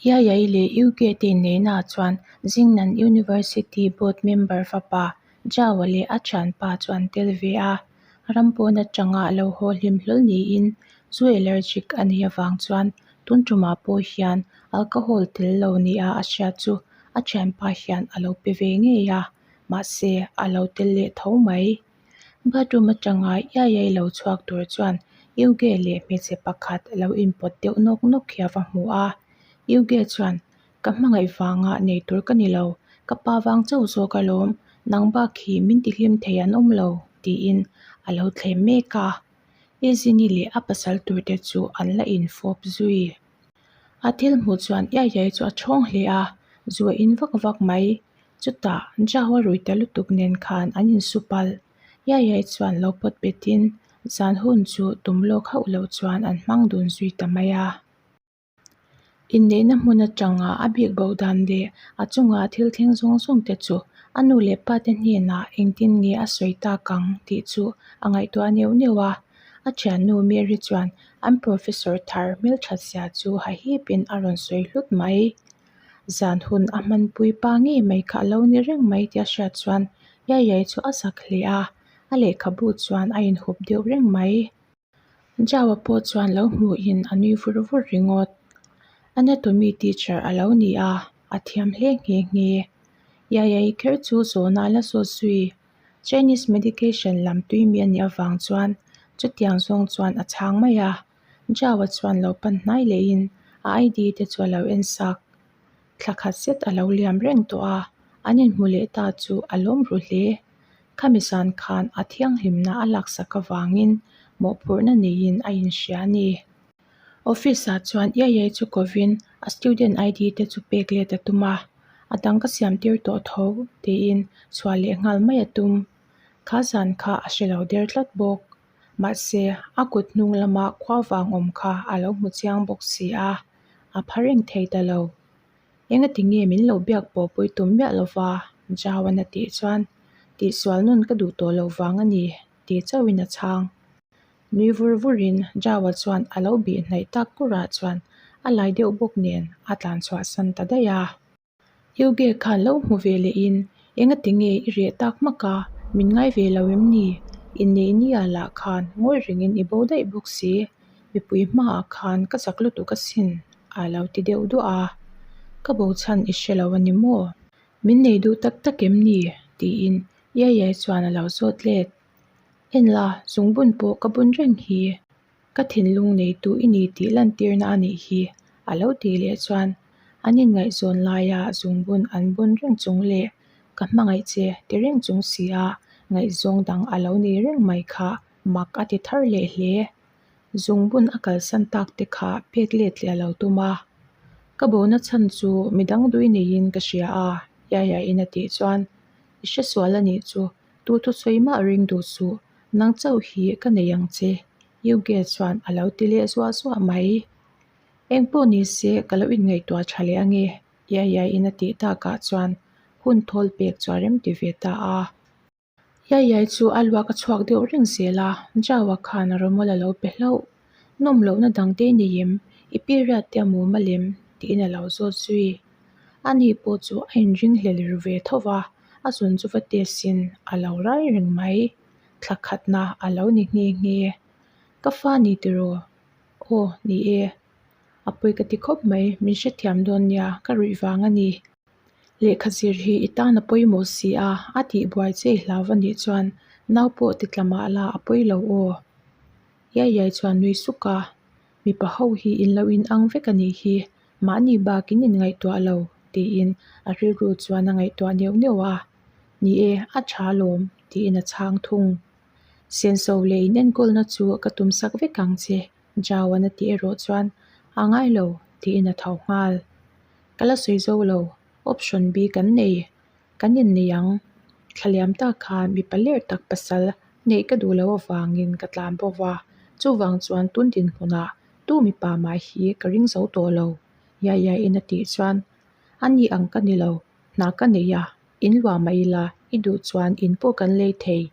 Yayai leh UK te inneihnaah chuan Jingnan University board member fapa Zhao-a leh a thianpa chu an tel ve a. Ram pawn atanga lo haw hlim hlawl niin zu allergic a nih avang chuan tun tumah pawh hian alcohol tel lo nia a hriat chu a thianpa hian a lo pe ve ngei a, mahse a lo tel leh tho mai. Bathroom atanga iai iai lo chhuak tur chuan Yuge leh hmeichhe pakhat lo inpawt deuh nawk nawk hi a va hmu a. Yuge chuan, Ka hmangaih vanga nei tur ka ni lo, ka pa vang chauh zawk alawm, nang bak hi min tihlim thei an awm lo, tiin a lo thlem mek a. Izini leh a pasal turte chu an la infawp zui. A thil hmuh chuan iai iai chu a chhawng hle a, zu a in vak vak mai. Chutah Zhao a rui ta lutuk nen khan an insu palh. Iai iai chuan lo pawt betin zan hun chu tum lawk hauh loh chuan an hmang dun zui ta mai a. Inneihna hmun atanga a bik bo dan leh a chunga thil thleng zawng zawng te chu a nu leh pa te hnenah engtin nge a sawi tak ang tih chu a ngaihtuah neuh neuh a. A thiannu Mary chuan an professor thar hmelthat zia chu hahipin a rawn sawi hlut mai. Zan hun a hmanpui pa ngei mai kha a lo ni reng mai tih a hriat chuan Yayai chu a zak hle a, a lehkhabu chuan a inhup deuh reng mai. Zhao-a pawh chuan lo hmuhin a nui vur vur ringawt. Anatomy teacher a lo ni a, a thiam hle nghe nghe. Yayai kher chu zawhna a la zawt zui. Chinese medication lam tui mi a nih avang chuan chutiang zawng chuan a chhang mai a. Zhao-a chuan lo pan hnai lehin a ID te chu a lo en sak. Thla khat zet a lo liam reng tawh a, an inhmu leh ta chu a lawm ru hle. Khami zan khan a thianghlimna a laksak avangin mawhphurhna neiin a inhria a ni. Office-ah chuan iai iai chu kovin a student ID te chu pek let a tum a, a dang ka siam tir tawh tho tiin chhuah leh nghal mai a tum. Kha zan kha a hre lo der tlat bawk. Mahse, a kut hnung lama khua vang awm kha a lo hmu chiang bawk si a, a pha reng thei ta lo. Engati nge min lo biak pawh pui tum miah lova Zhao-an a tih chuan, Tihsual nun ka duh tawh loh vang a ni, tih chauhin a chhang. Nui vur vurin Zhao-a chuan a lo bih hnaih tak kurah chuan a lai deuh bawk nen a tlan chhuahsan ta daih a. Yuge khan lo hmu ve lehin, Engati nge i reh tak hmak a, min ngai ve lo em ni? Inneih nia lah khan ngawi rengin i bo daih bawk si, mipui hmaah khan ka chak lutuk asin, a lo ti deuh duah a. Ka bo chhan i hre lo a ni maw? Min nei duh tak tak em ni? tiin Yayai chuan a lo zawt let. En la, zungbun pawh ka bun reng hi. Ka thinlung neitu i ni tih lantirna a nih hi, a lo tih leh chuan an inngaihzawn laia zungbun an bun reng chung leh ka hmangaih che ti reng chung si a, ngaihzawng dang a lo nei reng mai kha mak a ti thar leh hle. Zungbun a kalsan tak te kha pek let leh a lo tum a, Ka bona chhan chu midang dui neiin ka hria a, Yaya-in a tih chuan, I hresual a nih chu, tu thusawi mah ring duh suh, nang chauh hi ka nei ang che, Yuge chuan a lo ti leh zuah zuah mai. Eng pawh ni se ka lo inngaihtuah tha leh ange, Yaya-in a tih takah chuan hun thawl pek chu a rem ti ve ta a. Yaya chu a luak a chhuak deuh reng zel a, Zhao-a khan rawmawl a lo pe hlauh. Nawm lohna dang te nei em? I period te a mum a lem? tiin a lo zawt zui. Ani pawh chu a inringhlel ru ve tho va, a zun chu va test in a lo rai reng mai. Thla khatna a lo ni nghe nghe. Ka fa ni tiraw? Aw, ni e. A pawi ka ti khawp mai, min hrethiam dawn nia, ka ruih vang a ni. Lehkha zir hi i tan a pawimawh si a, a tih buai che i hlau a nih chuan nau pawh ti tla mah la a pawi lo aw. Iai iai chuan nui suk a, mipa ho hi in lo in ang vek a nih hi, mahni bak in inngaihtuah lo, tiin a rilru chuan a ngaihtuah neuh neuh a. Ni e, a tha alawm, tiin a chhang thung. Senso leh inenkawlna chu ka tum sak vek ang che, Zhao-an a tih erawh chuan a ngai lo, tiin a tho nghal. Ka la sawi zo lo, option B kan nei, kan innei ang. Thla liam tak khan mipa ler tak pasal neih ka duh loh avangin ka tlan bo va, chuvang chuan tun dinhmunah tu mipa mah hi ka ring zo tawh lo, Yaya-in a tih chuan a ni ang ka ni lo, hna ka nei a, in luah mah ila i duh chuan in pawh kan lei thei,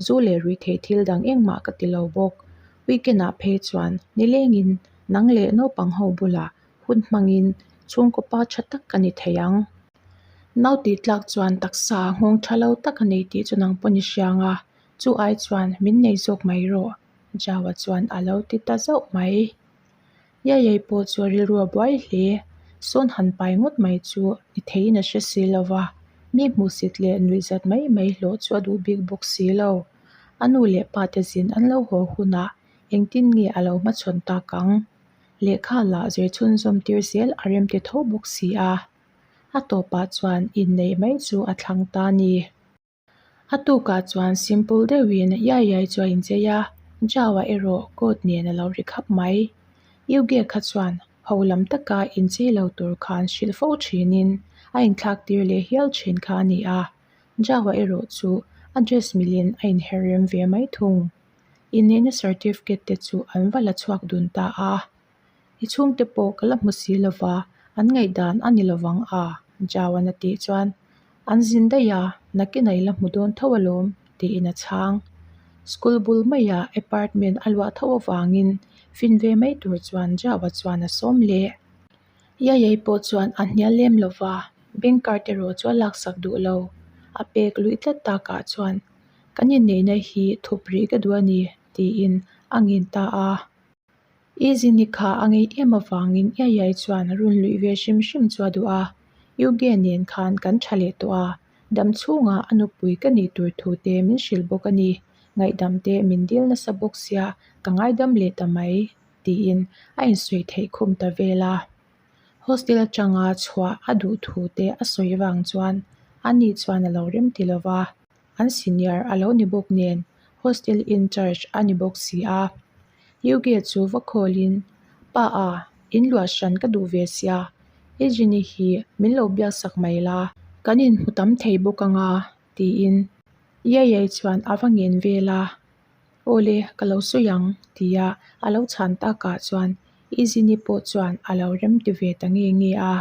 zu leh rui theih thil dang engmah ka ti lo bawk. Weekend ah phei chuan nilengin nang leh naupang ho bulah hun hmangin chhungkaw pa tha tak ka ni thei ang. Nau tih tlak chuan taksa nghawng tha lo tak a nei tih chu nang pawn i hria ang a, chu ai chuan min nei zawk mai rawh, Jawa chuan a lo ti ta zauh mai. Yayai pawh chu a rilru a buai hle. Sawn han pai ngawt mai chu ni theiin a hre si lo va, mi hmuhsit leh nuihzat mai mai hlawh chu a duh bik bawk si lo. A nu leh pa te zin an lo haw hunah engtin nge a lo hmachhawn tak ang? Lehkha lah zir chhunzawm tir zel a rem ti tho bawk si a. A tawpah chuan inneih mai chu a thlang ta a ni. A tukah chuan simple deuhin iai iai chu a inchei a, Jao-a erawh coat nen a lo ri khap mai. Yuge kha chuan ho lam taka inchei lo tur khan hrilh fo thinin a inthlak tir leh hial thin kha a ni a, Jao-a erawh chu a dress milin a inher rem ve mai thung. Inneihna certificate te chu an va la chhuak dun ta a. I chhungte pawh ka la hmu si lova, an ngaihdan a ni lovang a, Jawan a tih chuan, An zin daih a, nakinah i la hmu dawn tho alawm, tiin a chhang. School bul maiah apartment a luah tho avangin fin ve mai tur chuan Jawa chuan a sawm leh. Yayai pawh chuan a hnial lem lova, bank card erawh chu a laksak duh lo. A pek luih tlat takah chuan, Kan inneihna hi thup rih ka duh a ni, tiin a ngin ta a. Izini kha a ngei em avangin Iaiai chuan run luih ve hrim hrim chu a duh a, Yuge nen khan kan tha leh tawh a, dam chhungah a nupui ka nih tur thu te min hrilh bawk a ni, ngaihdam te min dil nasa bawk sia ka ngaidam leh ta mai, tiin a insawi theih khum ta vel a. Hostel atanga chhuah a duh thu te a sawi vang chuan ani chuan a lo rem ti lo va. An senior a lo ni bawk nen hostel in charge a ni bawk si a. Yuge chu va call in, Pa a, in luah hran ka duh ve sia, i Jenny hi min lo biak sak mai la, kan inhmu tam thei bawk ang a, tiin Yayai chuan a va ngen vel a. Awle, ka lo sawi ang, tia a lo chhan takah chuan i Jenny pawh chuan a lo rem ti ve ta nge nge a.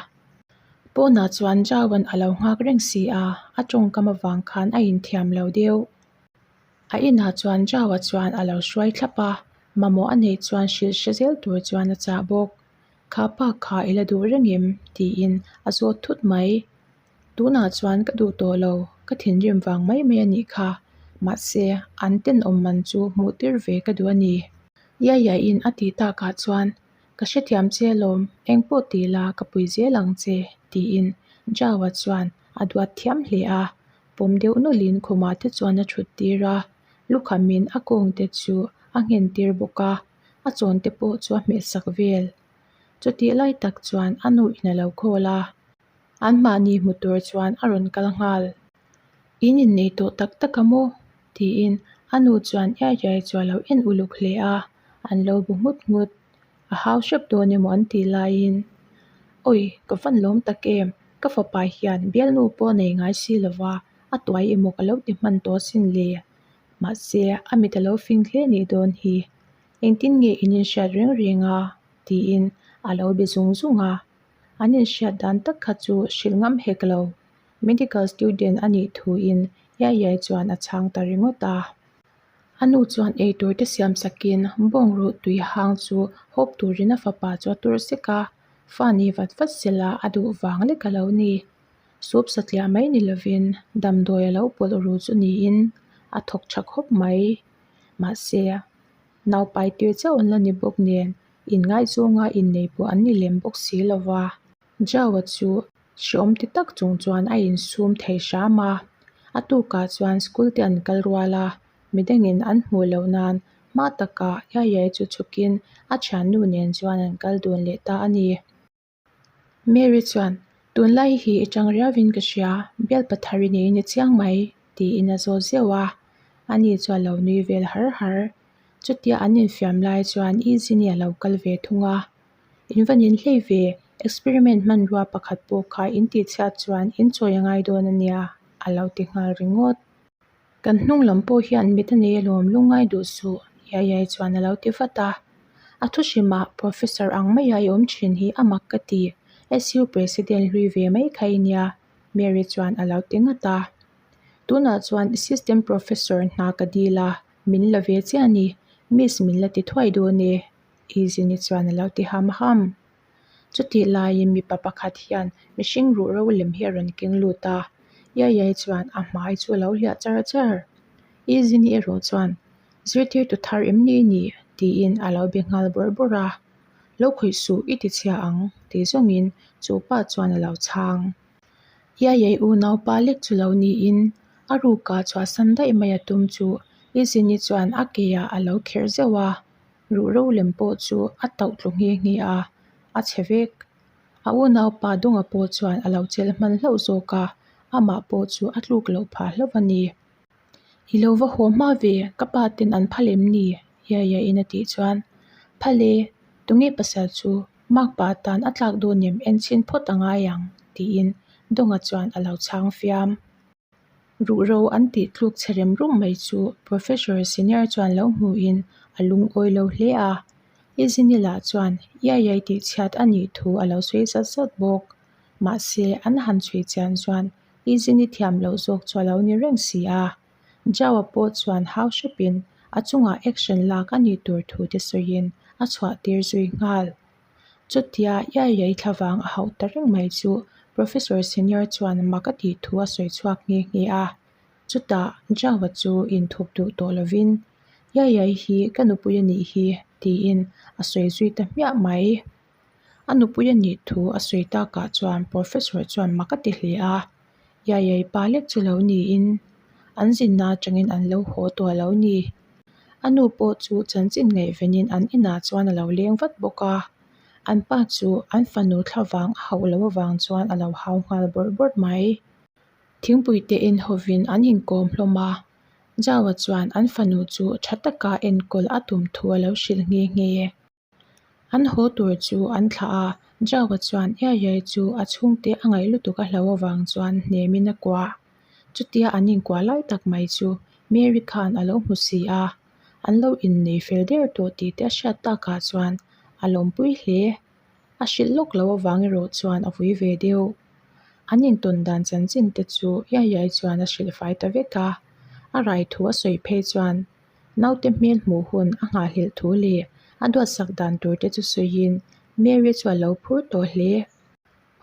Pawnah chuan Jawan a lo nghak reng si a, a tawngkam avang khan a inthiam lo deuh. A inah chuan Jawa chuan a lo hruai thlap a, mamawh a neih chuan hrilh hre zel tur chuan a chah bawk. Kha pa kha i la duh reng em? tiin a zawt thut mai. Tunah chuan ka duh tawh lo, ka thinrim vang mai mai a nih kha. Mahse, an tenawm man chu hmuh tir ve ka duh a ni. Yaya-in a tih takah chuan Ka hrethiam che alawm, engpawh ti la ka pui zel ang che, tiin Jawa chuan a duat thiam hle a. Pawm deuh nawlhin khumah te chuan a thut tir a, lukhamin a kawng te chu a nghen tir bawk a, a chawn te pawh chu a hmeh sak vel. Chutih lai tak chuan a nu in a lo call a, anmahni hmu tur chuan a rawn kal nghal. In innei tawh tak tak a maw? tiin a nu chuan iai iai chu a lo en uluk hle a, an lo bu nghut nghut. A hau hrep dawn emaw an tih laiin, Awi, ka van lawm tak em, ka fapa hian bialnu pawh a nei ngai si lova, a tuai emaw ka lo ti hman tawh asin le. Mahse, a mit a lo fing hle nih dawn hi. Engtin nge in inhriat reng reng a? tiin a lo be zung zung a. An inhriat dan tak kha chu hrilh ngam hek lo. Medical student a nih thuin iai iai chuan a chhang ta ringawt a. A nu chuan eitur te siam sakin bawngruh tui hang chu hawp turin a fapa chu a tur sek a, fa ni vat vat sela a duh vang lek a lo ni. Soup satliah mai ni lovin damdawi a lo pawlh ru chu niin a thawk tha khawp mai. Mahse, naupai tir chauh an la ni bawk nen inngaihzawnga innei pawh an ni lem bawk si lova. Jawa chu hreawm ti tak chung chuan a insum thei hram a, a tukah chuan school te an kal rual a, midangin an hmuh loh nan hma takah Yayai chu chhukin a thiannu nen chuan an kal dun leh ta a ni. Mary chuan, Tunlai hi i tang riauin ka hria, bial pathar i nei ni chiang mai, tiin a zawt zeuh a, ani chu a lo nui vel har har. Chutia an infiam lai chuan Easy-ni a lo kal ve thung a. In va nin hlei ve, experiment hmanrua pakhat pawh kha in tih chhiat chuan in chawi a ngai dawn a nia, a lo ti nghal ringawt. Kan hnung lam pawh hian mit a nei alawm lungngai duh suh, Yayai chuan a lo ti vat a. A thu hrimah Professor ang maia i awm thin hi a mak ka ti, SU President hlui ve mai kha i nia, Mary chuan a lo ti ngat a. Tunah chuan Assistant Professor hna ka dil a, min la ve chiah a ni, Miss min la ti thuai dawn e. Izini chuan a lo ti ham ham. Chutih laiin mipa pakhat hian mihring ruhro lem hi a rawn keng lut a, Yayai chuan a hmai chu a lo hliah char char. Izini erawh chuan, Zirtirtu thar em ni i nih? tiin a lo be nghal bawrh bawrh a. Lo khawih suh i ti chhia ang ti zawngin chu pa chuan a lo chhang. Yayai unaupa lek chu lo niin a ruka chhuahsan daih mai a tum chu Izini chuan a keah a lo kherh zeuh a, ruhro lem pawh chu a tauh tlu nghe nghe a, a chhe vek. A unaupa Dawnga pawh chuan a lo chelh hman hlauh zawk a, amah pawh chu a tluk loh phah hlauh a ni. I lo va haw hma ve, ka pa ten an phal em ni? Yaya in a tih chuan, Phal e, tunge pasal chu makpa atan a tlak dawn em enchhin phawt a ngai ang, tiin Dawnga chuan a lo chhang fiam. Ruhro an tih tluk chhe rem rum mai chu Professor Senior chuan lo hmuhin a lungawi lo hle a. Izini lah chuan Yayai tih chhiat a nih thu a lo sawi zat zat bawk. Mahse, an han chhui chian chuan Izini thiam loh zawk chu a lo ni reng si a. Jawa pawh chuan hau hrepin a chungah action lak a nih tur thu te sawiin a chhuah tir zui nghal. Chutia Yayai thlavang a hauh ta reng mai chu Professor Senior chuan mak a tih thu a sawi chhuak nghe nghe a. Chutah Jawa chu inthup duh tawh lovin, Yayai hi ka nupui a nih hi, tiin a sawi zui ta hmiah mai. A nupui a nih thu a sawi takah chuan Professor chuan mak a ti hle a, Yayai pa lek chu lo niin an zinna atangin an lo haw tawh a lo ni. A nu pawh chu chanchin ngaihvenin an inah chuan a lo leng vat bawk a, an pa chu an fanu thlavang a hauh loh avang chuan a lo hau nghal bawrh bawrh mai. Thingpui te en hovin an inkawm hlawm a, Jawa chuan an fanu chu tha taka enkawl a tum thu a lo hrilh nghe nghe. An haw tur chu an thlah a, Jawa chuan Iaiai chu a chhungte a ngaih lutuk a hlo avang chuan hnemin a kuah. Chutia an inkuah lai tak mai chu Mary khan a lo hmu si a, an lo innei fel der tawh tih te a hriat takah chuan a lawmpui hle. A hrilh lawk loh avang erawh chuan a vui ve deuh. An intawn dan chanchin te chu Iaiai chuan a hrilh fai ta vek a, a rai thu a sawi phei chuan Naute hmel hmuh hun a nghahhlelh thu leh a duatsak dan tur te chu sawiin Mary chu a lo phur tawh hle.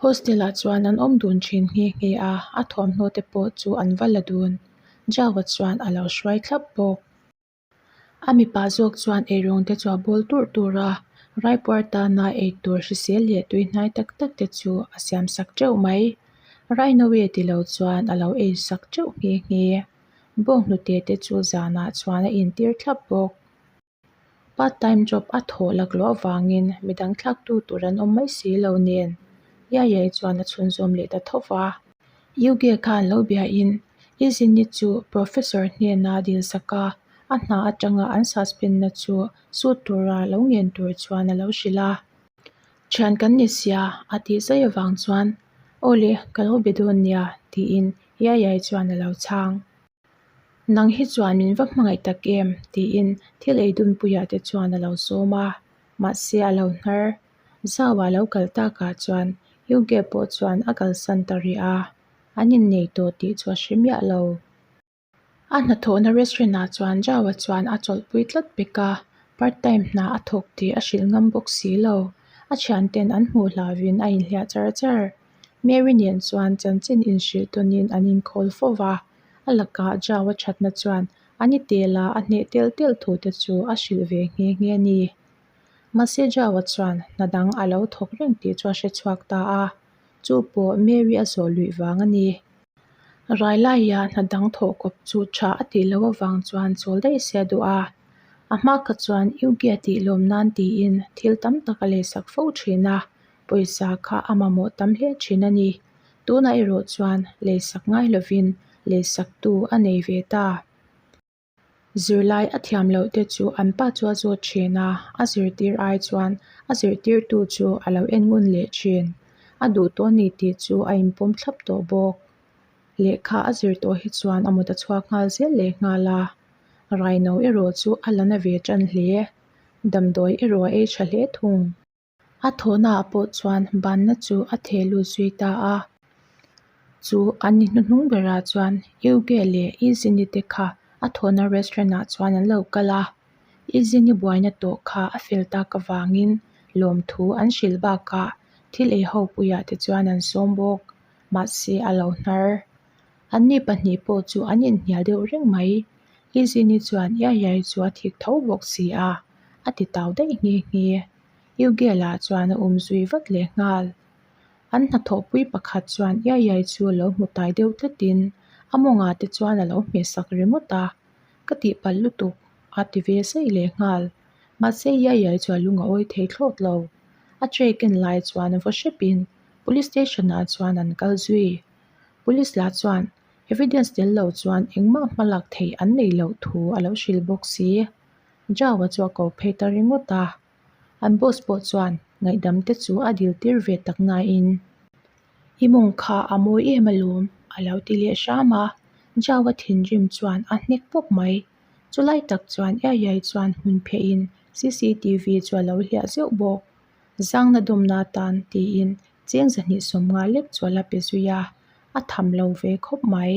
Hostel ah chuan an awm dun thin nghe nghe a, a thawmhnaw te pawh chu an va la dun. Jawa chuan a lo hruai thlap bawk. A mipa zawk chuan eirawng te chu a bawl turh tur a, raipuar tana eitur hrisel leh tuihnai tak tak te chu a siam sak teuh mai. Rainoe ti lo chuan a lo ei sak teuh nghe nghe. Bawnghnute te chu zanah chuan a intir thlap bawk. Part time job a thawh laklawh avangin midang thlaktu tur an awm mai si lo nen Yayai chuan a chhunzawm leh ta tho va. Yuge khan lo biain Izini chu professor hnena dilsak a, a hna atanga an suspend na chu sut tura lo ngen tur chuan a lo hrilh a. Thian kan ni sia a tih zai avang chuan Aw le, ka lo be dawn nia tiin Yayai chuan a lo chhang. Nang hi chuan min va hmangaih tak em? tiin thil ei dunpuiah te chuan a lo sawm a, mahse a lo hnar. Zau a lo kal takah chuan Yuge pawh chuan a kalsan ta rih a, an innei tawh tih chu a hre miah lo. A hnathawhna restaurant ah chuan Jawa chuan a chawlhpui tlat pek a, part time hna a thawk tih a hrilh ngam bawk si lo. A thianten an hmuh hlauhin a inhliah char char. Mary nen chuan chanchin inhrilh tawnin an inkhawl fo va, a lakah Jawa thatna chuan a ni tela a hneh tel tel thu te chu a hrilh ve nghe nghe a ni. Mahse Jawa chuan hna dang a lo thawk reng tih chu a hrechhuak ta a, chu pawh Mary a zawh luih vang a ni. Rai laia hna dang thawh kawp chu tha a tih loh avang chuan chawl daih se a duh a, a hma kha chuan Yugi a tih lawm nan tiin thil tam tak a leisak fo thin a, pawisa kha a mamawh tam hle thin a ni. Tunah erawh chuan leisak ngai lovin leisaktu a nei ve ta. Zirlai a thiam loh te chu an pa chu a zawt thin a, a zirtir ai chuan a zirtirtu chu a lo en ngun leh thin. A duh tawh a ni tih chu a inpawm thlap tawh bawk. Lehkha a zir tawh hi chuan a mut a chhuak nghal zel leh nghal a, raino erawh chu a la na ve tan hle. Damdawi erawh a ei tha hle thung. A thawhnaah pawh chuan banna chu a theh lut zui ta a. Chu an ni hnuhnung berah chuan Yuge leh Izini te kha a thawhna restaurant ah chuan an lo kal a. Izini buaina tawh kha a fel tak avangin lawmthu an hrilh bakah Thil ei ho puiah te chuan an sawm bawk. Mahse a lo hnar. Anni pahnih pawh chu an inhnial deuh reng mai. Lizzy-ni chuan Iaiai chu a thik tho bawk si a, a ti tau daih nghe nghe. Eugela chuan a um zui vat leh nghal. An hnathawhpui pakhat chuan Iaiai chu a lo hmu tai deuh tlatin a mawngah te chuan a lo hmehsak ringawt a, Ka tihpalh lutuk, a ti ve saih leh nghal. Mahse Iaiai chu a lung a awi thei thlawt lo. A tray ken lai chuan vaw hrepin Police station ah chuan an kal zui. Police lah chuan evidence tel lo chuan engmah hmalak theih an neih loh thu a lo hrilh bawk si. Zhao-a chu a ko phei ta ringawt a. An boss pawh chuan ngaihdam te chu a dil tir ve tak nain, I mawng kha a mawi em alawm, a lo ti leh hram a. Zhao-a thinrim chuan a hnek pawp mai. Chulai tak chuan Iaiai chuan hmun phehin CCTV chu a lo hliah zeuh bawk. Zangna dawmna atan tiin cheng 250 lek chu a la pe zui a, a tham lo ve khawp mai.